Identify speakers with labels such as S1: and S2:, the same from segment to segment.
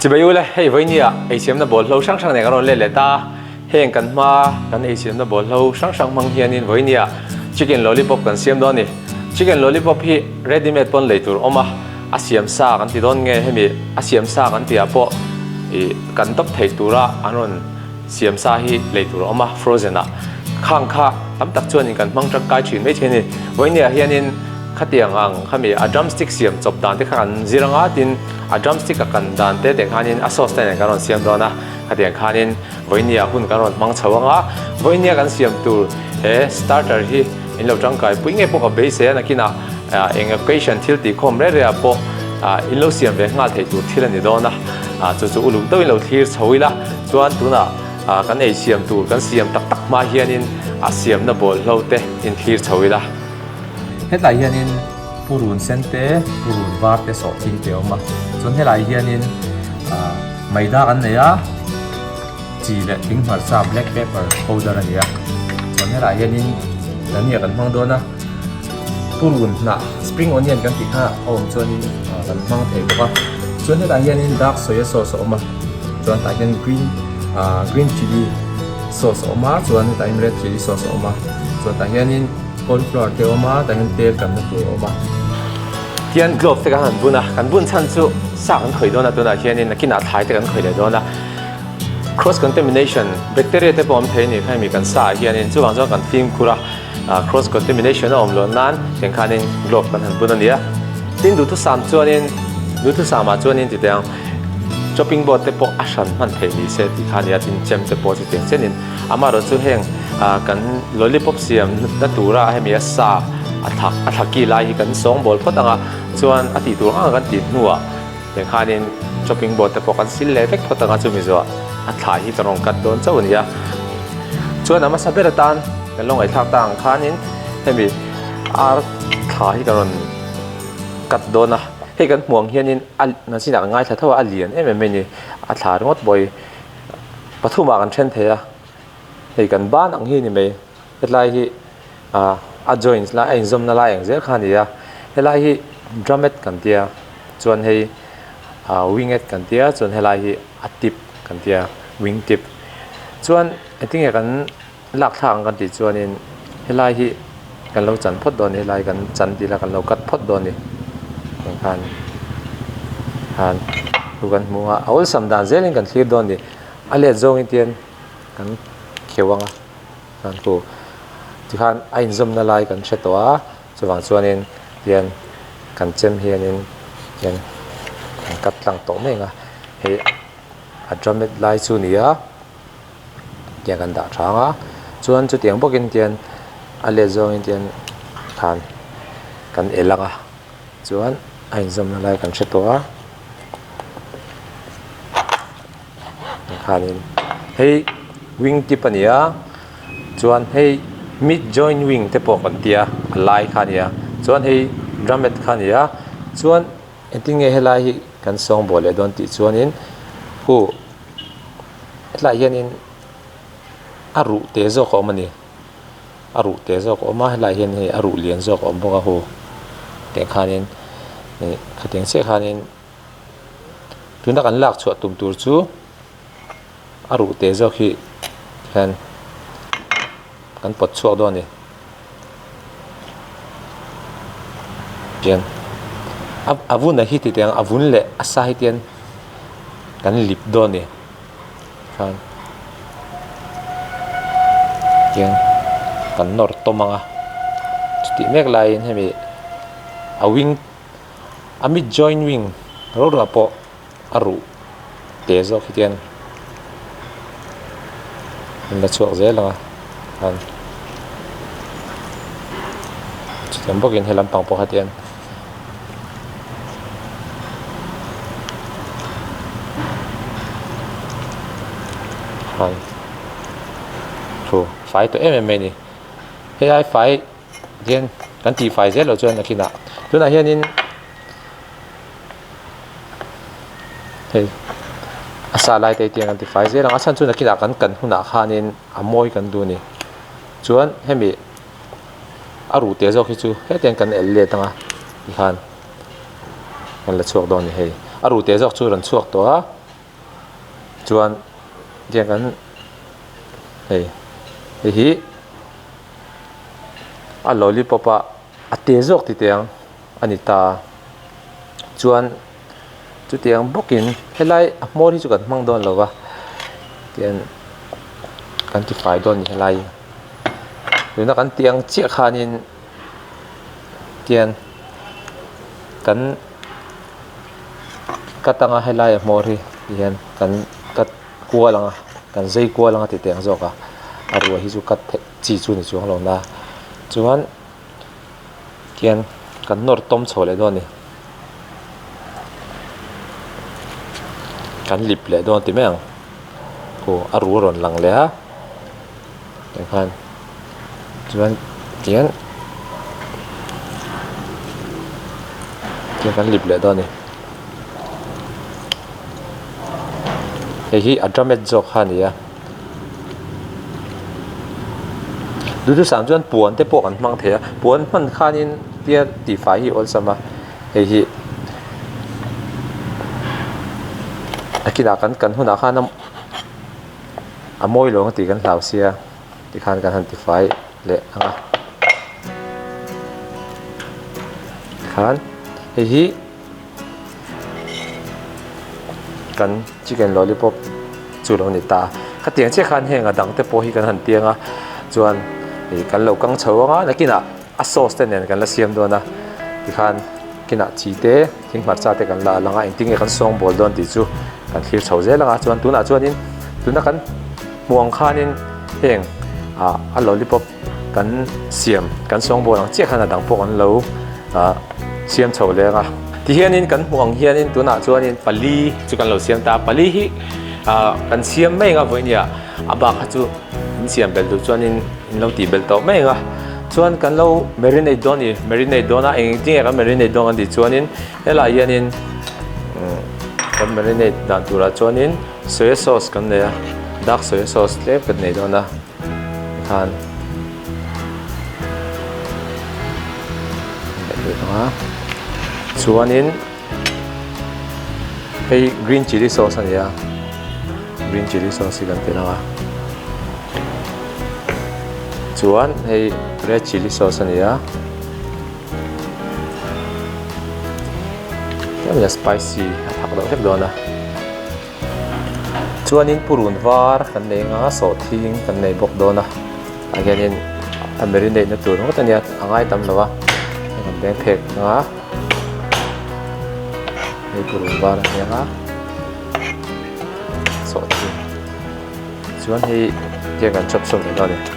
S1: Chibai ule, hei vawinia eisiamna bawlhlo hrang hrang nen kan rawn let leh ta. Heng kan hma kan eisiamna bawlhlo hrang hrang hmang hianin vawinia chicken lollipop kan siam dawn a ni. Chicken lollipop hi ready made pawn lei tur awm a, a siam sa kan ti dawn nge hemi a siam sa kan tihah pawh ih kan tawp thei tura an rawn siam sa hi lei tur a awm a, frozen ah khang kha tam tak chuanin kan hmang tangkai thin mai thei a ni. Vawinia hianin khatiang ang khami a drumstick siam chawp dan te kha kan zir anga tin a drumstick a kan dan te te khanin a sauce te nen kan rawn siam dawn a, khatiang khanin vawinia hun kan rawn hmang chho anga vawinia kan siam tur he starter hi in lo tangkai pui ngei pawh ka beisei a nakinah eng occasion thil tih khawm reh reh ah pawh in lo siam ve nghal theih tur thil a ni dawn a, chu chu uluk deuhin lo thlir chho ila chuan tunah kan ei siam tur kan siam tak tak hma hianin a siamna bawlhlo te in thlir chho ila. Hetlai hianin purun sen te, purun var te sawh thing te a awm a, chuan helai hianin maida kan nei a, chi leh thing hmarcha black pepper powder a ni a, chuan helai hianin dhania kan hmang dawn a, purun hnah spring onion kan tih kha a awm chuanin kan hmang thei bawk a, chuan helai hianin dark soya sauce a awm a, chuan tah hian green green chilli sauce a awm a, chuan hetah hian red chilli sauce a awm a, chuan tah hianin. Corn flour te a awm a, tah hian tel kanna tur a awm a. Tihian glove te kan han bun a, kan bun chhan chu sa kan khawih dawn a tunah hianin nakinah thlai te kan khawih leh dawn a. Cross contamination, bacteria te pawh awm thei a ni kha hemi kan sa ah hianin chuvang chuan kan fimkhur a, cross contamination a awm loh nan tiang khanin glove kan han bun a ni a. Tin duhthusam chuanin duhthusam ah chuanin ti teh ang chopping board te pawh a hran hman theih ni se tih kha a ni a, tin chem te pawh chutiang chenin. Amaherawh chu heng kan lollipop siam na tura hemi a sa a thak a thla ki lai hi kan sawng bawl phawt ang a, chuan a tih tur ang ang kan tih hnuah tiang khanin chopping board te pawh kan sil leh vek phawt ang a, chumi zawh a thla hi kan rawn cut dawn chauh a ni a. Chuan a hmasa ber atan kan lo ngaihthlak ta ang khanin hemi ar thla hi kan rawn cut dawn a, hei kan hmuh ang hianin a nachinah kan ngaithla tho a, a lian em em mai a ni, a thla ringawt pawh hi. Pathumah kan then thei a, hei kan ban ang hi a ni mai, hetlai hi ah a joint lai a inzawmna lai ang zel kha a ni a, helai hi drumet kan tia chuan hei ah winget kan tia chuan helai hi a tip kan tia wing tip chuan engtinge kan lak thlak ang kan tih chuanin helai hi kan lo chan phawt dawn a ni helai kan chan tih ila kan lo cut phawt dawn a ni engkhan khan chu kan hmu a a awlsam dan zelin kan thlir dawn a ni a let zawngin tian kan kheuh ang a kan hmu tikhan a inzawmna lai kan hre tawh a chuvang chuanin tian kan chem hianin tian kan cut tlang tawh mai ang a hei a drumet lai chu a ni a. Tiang kan dah tha ang a chuan chutiang bawkin tian a let zawngin tian khan kan el ang a chuan a inzawmna lai kan hre tawh a khanin hei wing tip a ni a chuan hei mid joint wing te pawh kan tia a lai kha a ni a chuan hei drumet kha a ni a chuan engtin nge helai hi kan sawngbawl leh dawn tih chuanin huh. Hetlaiah hianin a ruh te zawk a awm a ni a ruh te zawk a awm a helaiah hian hei a ruh lian zawk a awm bawk a hu tiang khanin ih khatiang chiah khanin tuna kan lak chhuah tum tur chu a ruh te zawk hi hian kan pawt chhuak dawn a ni tian a vun ah hi ti teh ang a vun leh a sa hi tian kan lip dawn a ni khan tian kan nawr tawm ang a chutih mek laiin hemi a wing a mid joint wing ro ro ah pawh a ruh te zawk hi tian an la chhuak zel ang a khan chutiang bawkin he lampang pawh kha tian khan thu fai tawh em em mai a ni hei ai fai hian kan tih fai zel loh chuan a kinah tunah hianin. Hei a sa lai te tiang an ti fai zel ang a chhan chu nakinah kan kan hunah khanin a mawi kan duh a ni chuan hemi a ruh teh zawk hi chu hetiang kan el let ang a tikhan kan la chhuak dawn a ni hei a ruh teh zawk chu a rawn chhuak tawh a. Chuan tiang kan hei hei hi a lollipop a a te zawk ti teh ang a ni ta chuan chutiang bawkin helai a hmawr hi chu kan hmang dawn lo va tian kan ti fai dawn a ni helai hi tuna kan tih ang chiah khanin tian kan cut anga helai a hmawr hi tihian kan cut kual ang a kan zai kual ang a ti teh ang zawk a a ruai hi chu cut theih chi chu a ni chuang lo na chuan Khian kan nawr tawm chho leh dawn a ni. Kan lip leh dawn ti mai ang. Aw a ru a rawn lang leh a tikhan chuan tihian tihian kan lip leh dawn a ni. Hei hi a drumet zawk kha a ni a. Duhthusam chuan puan te pawh kan hmang thei a puan hman khanin tia tihfai hi awlsam a hei hi a kinah kan kan hunah khan a mawi lo ang tih kan hlau sia tikhan kan han tifai leh ang a tikhan hei hi. Kan chicken lollipop chu lo ni ta a khatiang chiah khan heng a dang te pawh hi kan han tiang a chuan ih kan lo kang chho ang a nakinah a sauce te nen kan la siam dawn a tikhan kinah chi te thing hmarcha te kan la lang a engtin nge kan sawngbawl dawn tih chu kan thlir chho zel ang a chuan tunah chuanin tuna kan hmuh ang khanin heng ah a lollipop kan siam kan sawngbawl ang chiah khan a dang pawh kan lo ah siam chho leng a tihianin kan hmuh ang hianin tunah chuanin pali chu kan lo siam ta a pali hi ah kan siam mai ang a vawinia a bak kha chu in siam belh duh chuanin in lo tih belh tawh mai ang a chuan kan lo marinate dawn a ni marinate dawn a eng engtin nge kan marinate dawn kan tih chuanin helaiah hianin kan marinate dan turah chuanin soya sauce kan nei a dark soya sauce tlem kan nei dawn a. Tikhan chuanin hei green chilli sauce a ni a green chilli sauce hi kan ti lang a chuan hei red chilli sauce a ni a tlem spicy a thak deuh hlek dawn a. Chuanin purun var kan nei anga sawhthing kan nei bawk dawn a ah hianin a marinate na tur ngawt a nia a ngai tam lo a heng an beng phek anga hei purun var a ni anga sawhthing chuan hei tiang kan chop chhuak leh dawn a ni.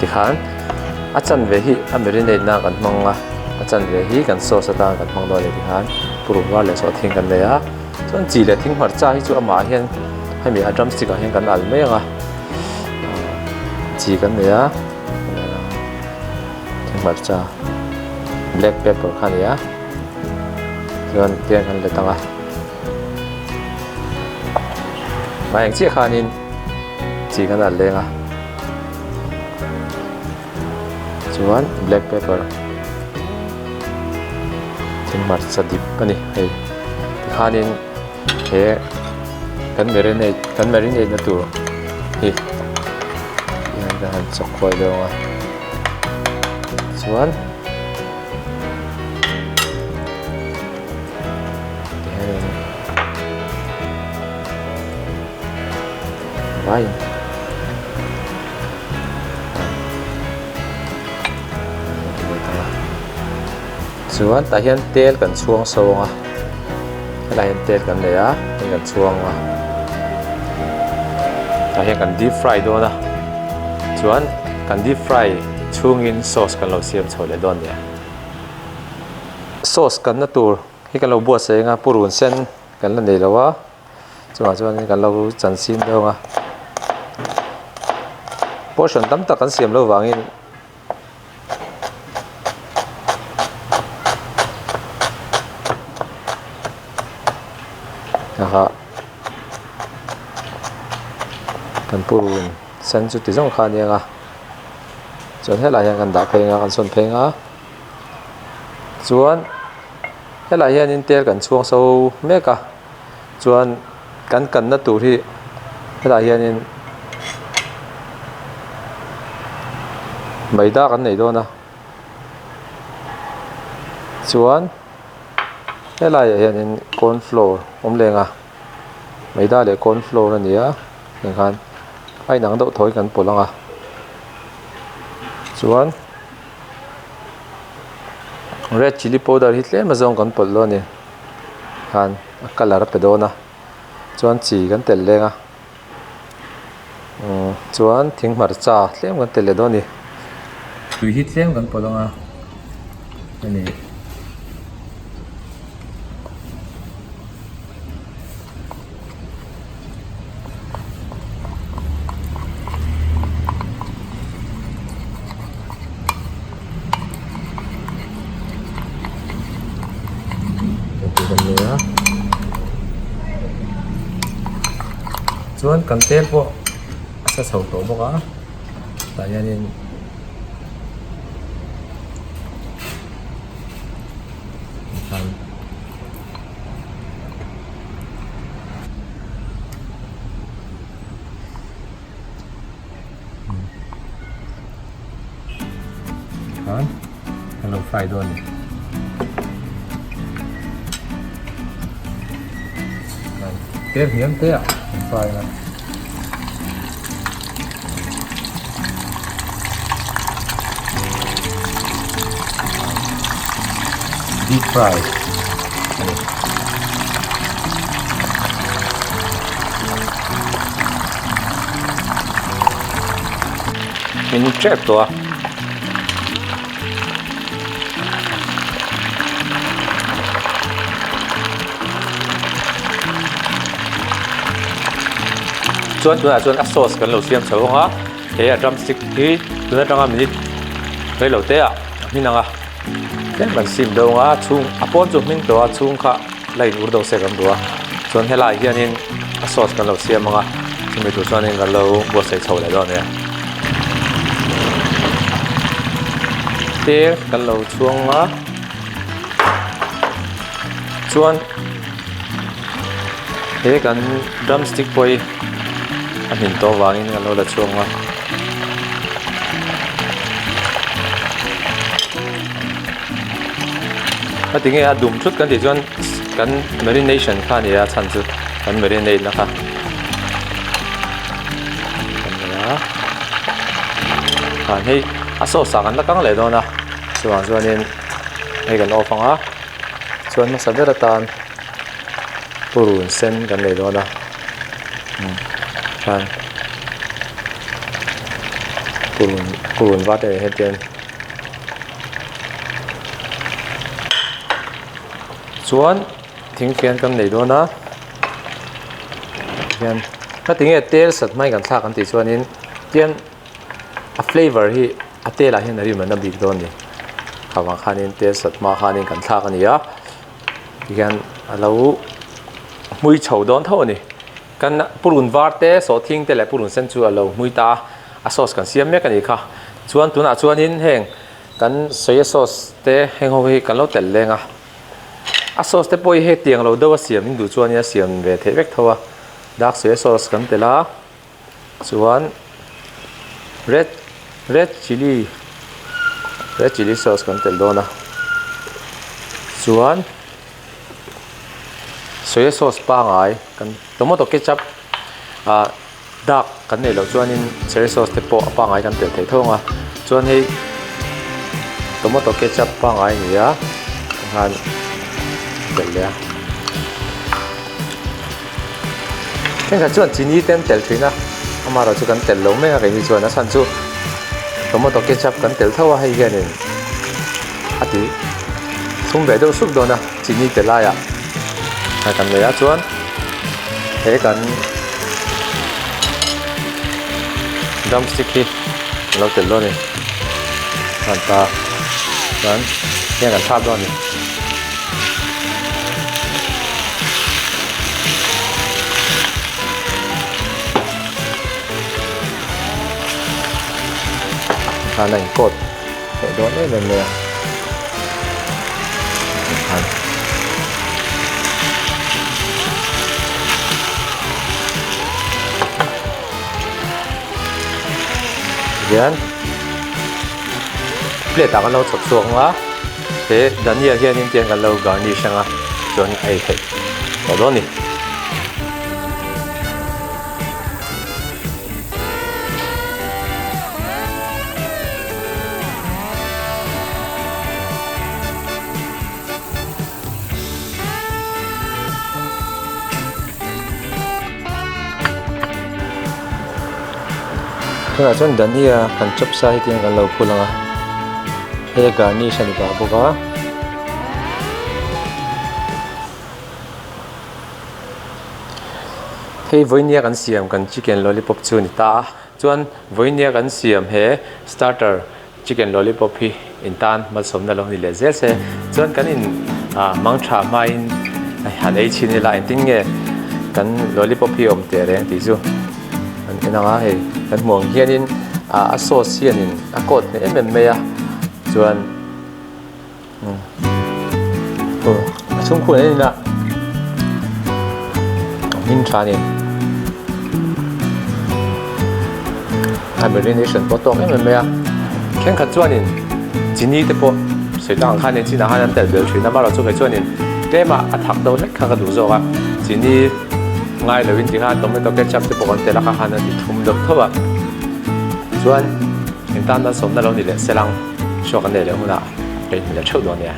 S1: Tikhan a chanve hi a marinate na kan hmang a a chanve hi kan sauce atan kan hmang dawn a ni tikhan purun var leh sawhthing kan nei a. Chuan chi leh thing hmarcha hi chu amah hian hemi a drumstick ah hian kan al mai ang a chi kan nei a thing hmarcha black pepper kha a ni a chuan tiang kan let ang a hmai ang chiah khanin chi kan al leng a chuan black pepper thing hmarcha dip a ni hei tikhanin he kan marinate kan marinate na tur hi tihian ka han chawk khuai deuh ang a chuan tihianin vaiin. Chuan tah hian tel kan chhuang so ang a helaiah hian tel kan nei a hei kan chhuang a tah hian kan deep fry dawn a chuan kan deep fry chhungin sauce kan lo siam chho leh dawn a ni a sauce kanna tur hi kan lo buatsaih ang a purun sen kan la nei lo a. Chungah chuanin kan lo chan sin deuh ang a. Portion tam tak kan siam loh vangin aha kan purun sen chu ti zawng kha a ni ang a chuan helaiah hian kan dah phei ang a kan sawn phei ang a chuan helaiah hianin tel kan chhuang so mek a chuan kan kanna tur hi helaiah hianin maida kan nei dawn a chuan helaiah hianin corn flour awm leng a maida leh corn flour a ni a heng khan a inang deuh thaw in kan pawlh ang a chuan red chilli powder hi tlem azawng kan pawlh dawn a ni. khan a colour a pe dawn a chuan chi kan telh leng a umm chuan thing hmarcha tlem kan telh leh dawn a ni tui hi tlem kan pawlh ang a a ni. Chuan kan tel pawh a sa chho tawh bawk a tah hianin Khan kan lo fry dawn a ni. Tel hniam te ah kan fry a. Deep fry a ni. Min tep tawh a. Chuan tunah chuan a sauce kan lo siam chho ang a, he a drumstick hi tun atanga minute reilo te ah a hmin ang a, tlem kan sim deuh ang a, chhung a pawn chu hmin tawh a chhung kha la in ur deuh se kan duh a, chuan helaiah hianin a sauce kan lo siam ang a, chumi tur chuanin kan lo buatsaih chho leh dawn a nia. Tel kan lo chhuang a, chuan he kan drumstick pawh hi a hmin tawh avangin kan lo la chhuang a. A ti nge a dum thut kan tih chuan kan marination kha a ni a chhan chu kan marinate na kha kan nei a khan hei a sauce ah kan la kang leh dawn a chuvang chuanin hei kan off ang a chuan hmasa ber atan purun sen kan nei dawn a khan purun purun var te nen hian tian. Chuan thingfian kan nei dawn a hian heti nge tel sat hmai kan thlak an tih chuanin tian a flavour hi a tel ah hian a rim a na bik dawn a ni avang khanin tel sat hma khanin kan thlak a ni a tihian a lo hmui chho dawn tho a ni kan purun var te sawhthing te leh purun sen chu a lo hmui ta a. A sauce kan siam mek a nih kha. Chuan tunah chuanin heng kan soya sauce te heng ho hi kan lo telh leng a. A sauce te pawh hi hei tiang lo deuh a siam in duh chuanin a siam ve theih vek tho a. Dark soya sauce kan telh a, chuan red red chilli red chilli sauce kan telh dawn a. Chuan soya sauce pangai kan tomato ketchup ah. Dark kan neih loh chuanin cherry sauce te pawh a pangngai kan telh theih tho ang a chuan hei tomato ketchup pangngai a ni a tikhan telh leh a thenkhat chuan chini te an telh thin a amaherawhchu kan telh lo mek a keini chuan a chhan chu tomato ketchup kan telh tho a hei hianin a ti thlum ve deuh suk dawn a chini te laiah kan nei a chuan. He kan Drumstick hi a lo tel dawn a ni. Hman ta chuan hian kan thlak dawn a ni. Khan a in coat theih dawn em em mai a. Khan hian plate ah kan lo chhawp chhuak ang a he dhania hianin tiang kan lo garnish ang a chuan a ei theih tawh dawn a ni. Tunah chuan dhania kan chop sa hi tiang kan lo phul ang a hei garnish a ni pah bawk a. Hei vawinia kan siam kan chicken lollipop chu a ni ta a chuan vawinia kan siam he starter Chicken lollipop hi in tan malsawmna lo ni leh zel se chuan kan in mang tha hmain han ei chhin ila engtin nge kan lollipop hi awm teh reng tih chu an en ang a hei kan hmuh ang hianin a sauce hianin a coat hneh em em mai a chuan a chhungkhur an en ila a hming tha a ni a marination pawh a tawk em em mai a thenkhat chuanin chini te pawh sawi tak ang khan chinah khan an telh belh thin a amaherawhchu kei chuanin tlem a a thak deuh hlek kha ka duh zawk a chini ngai lovin tikhan tomato ketchup te pawh kan telh a kha khan a ti thum deuh tho a chuan engtan malsawmna lo ni leh se lang. Show kan nei leh hunah ka inhmu leh theuh dawn nia.